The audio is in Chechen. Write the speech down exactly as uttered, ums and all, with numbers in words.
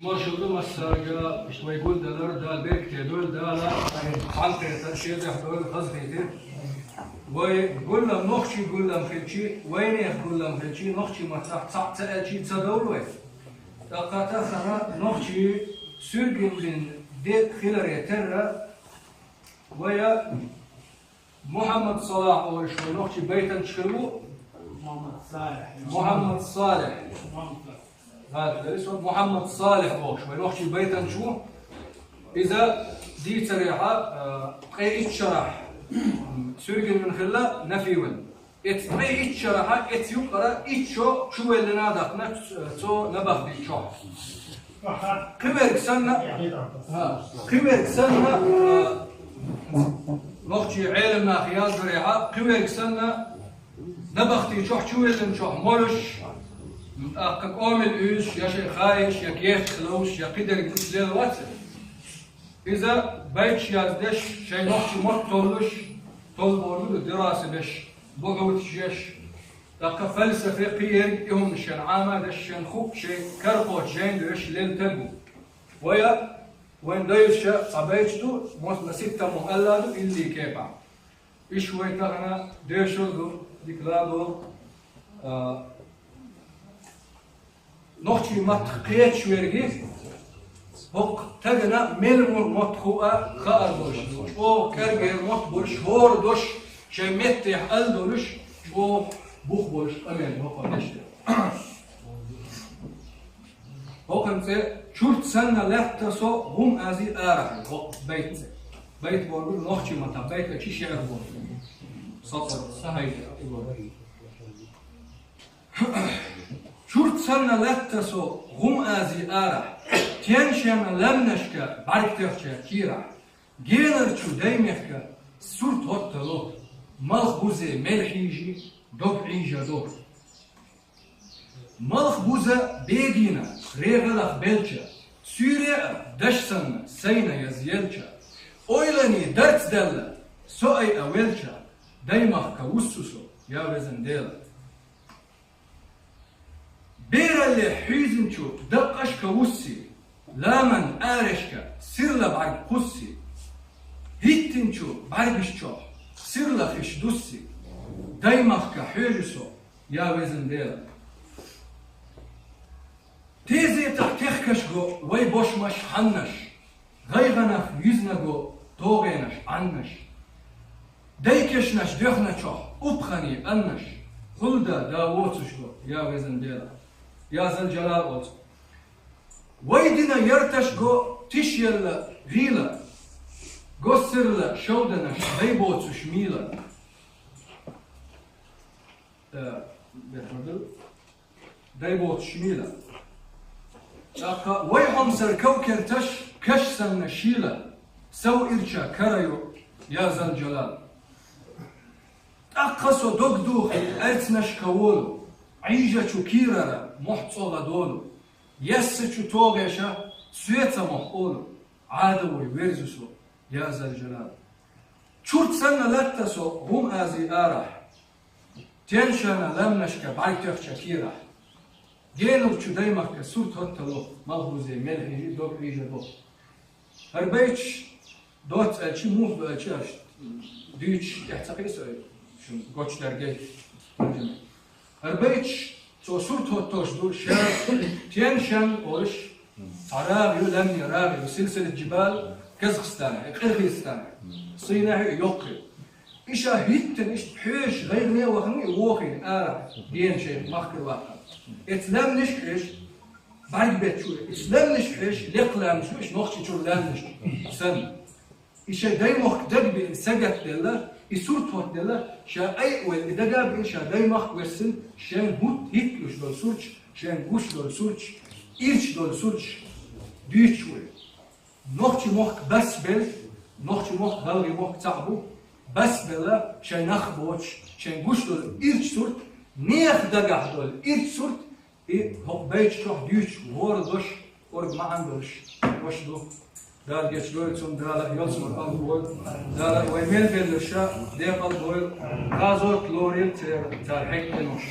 Маршалла ду массарга, иштта вай гулдалар, Дала беркате дойла, Дала хьалкхетар шезех дойла, хазахетар. Вай гуллам, нохчий гуллам хилчи, вайнех гуллам хилчи, нохчий маттахь цхьаъ ца аьлчи ца довла вай. ТӀаккха тахана нохчий суьргин де хиларе терра, вай Мухьаммад Салахь олуш вай нохчий байтанча хир ву. Мухьаммад Салихь. Мухьаммад Салихь. Мухьаммад Салихь. Гьа, деррис ву Мухьаммад Салихь олуш вай нохчий байтанча ву. Иза дийцарехьа, а, ткъе итт шарахь, м, суьргин вина хилла, нафи вина. Эцу ткъе итт шарахьа, эцу юкъара итт шо чувеллина даккхина цо набахти чохь. Кхиверг санна, хӀа, кхиверг санна, а, нохчий Ӏеламнаха яздорехьа, кхиверг санна, набахти чохь чувеллина чохь молуш, тӀаккха кӀомил уьйзуш, я шайн хаийш, я гехкаш ловш, я кхидерг мича лела вац. Иза байташ яздеш, шайн нохчий мотт толлуш, толбор ду дираса беш, бухьуташ еш, тӀаккха фалсафе, кхиерг, и хӀума шен Ӏама деш, шен хӀуъ шайн карахочу жайна доьшуш лелла таг ву. Вай, вайн дайша цхьа байташ ду, мос-, наситтаммо аьлла ду илли кепахь. Иштта вай тахана доьшур ду, дика ладогӀа, а, нохчий маттах кхеташ верг, хӀокху тагана мел мур мотт хуур хаар долуш, чӀогӀа кӀергера мотт болуш, хӀора дош шайн меттехь ала долуш, чӀогӀа бух болуш къамел бу хӀокху дешна. ХӀокхуьнан цӀе «Чурт санна лаьтта со гӀум ази арахь», хӀокху байтан цӀе. Байт бохург нохчий маттахь, байт а чи шиър бохург. Сацар, сахьайда, и бохург. Чурт санна лаьтта со гӀум ази арахь, теншана лаьмнашка бӀаьрг тохча кийрахь, генарчу даймехка сурт хӀоттало, малхбузе мел хьийжи, дог Ӏийжадо. Малхбуза бегина регӀалах белча, суьйре а даш санна сайна язъелча, ойлане дарц даьлла, со айа велча, даймахка вуссу со, я везан Дела. Бералле хьуьйзинчу даккъашка вусси, ламан арешка сирла бӀаьрг кхусси, хӀиттинчу бӀаьргаш чохь сирла хиш дусси, даймахка хьоьжу со, я везан Дела. Тезетахь техкаш го вай бошмаш, хьаннаш, гӀайгӀанах юьзна го тогӀенаш, Ӏаннаш. Дайкешнаш доьхначохь упхани аннаш, хьулда да воцуш го, я везан Дела, я Зал-Джалал оцу. Вай дина ярташ го тишъелла гӀийла, госсирла шовданаш дай боцуш мийла. Э, бехмадал. Дай боцуш мийла. ТӀаккха вай хьомсара ков-керташ каш санна шийла, сов ирча кара ю, я Зал-Джалал. ТӀаккха со дог духий, аьрцнашка волу, Ӏийжачу кийрара мохь цӀогӀа долу, яьссачу тогӀеша соьца мохь олу, Ӏада вуй верзу со, я Зал-Джалал. Чурт санна латта со гӀум ази арахь, теншана ламнашка бӀаьрг тохча кийрахь. Генурчу даймахка сурт хӀоттало, малхбузе мел хьийжи, дог Ӏийжадо. ХӀара байташ доцца аьлчи, муха ду аьлчи, аш дуьйцуш тӀехь ца кхийса, шун гочдаргай. ХӀара байташ цо сурт хӀоттош ду, ша теншан олуш, цхьа рагӀ ю, ламне рагӀ ю, силсилат джибал, Казахстана, Къиргизстана, сийнахь ю, йоккха ю. И ша хӀиттина иштта хьоьжуш гӀайгӀане а вахана, и вохийна арахь, гена шайх махкара ваккхана. Эца ламнашка хьоьжуш, бӀаьрг бетташ ву, эца ламнашка хьоьжуш, лекха ламнаш ву, иштта нохчийчуьра ламнаш санна. И шайн даймохк дагабиъна сагатделла, и сурт хӀоттаделла, ша айа ваьлла, и дагабиъна ша даймахк версина, шайн хӀутту хӀитталуш долу сурташ, шайн гуш долу сурташ, ирча долу сурташ дуьйцуш ву. Нохчи мохк басбелла, нохчи мохк гӀалгӀи мохк цхьаъ бу, басбелла шайн нах боцуш, шайн гуш долу ирча сурт, нехан дагахь долу ирча сурт, и хӀокху байташ чохь дуьйцуш, хӀора дош, кӀорга маьӀна долуш дош ду. Дала гечдойла цунна, Дала ялсамани къам бойла, Дала вай мел белларш декъал бойла, кхазот лорийла церан, цара хьекъале нош.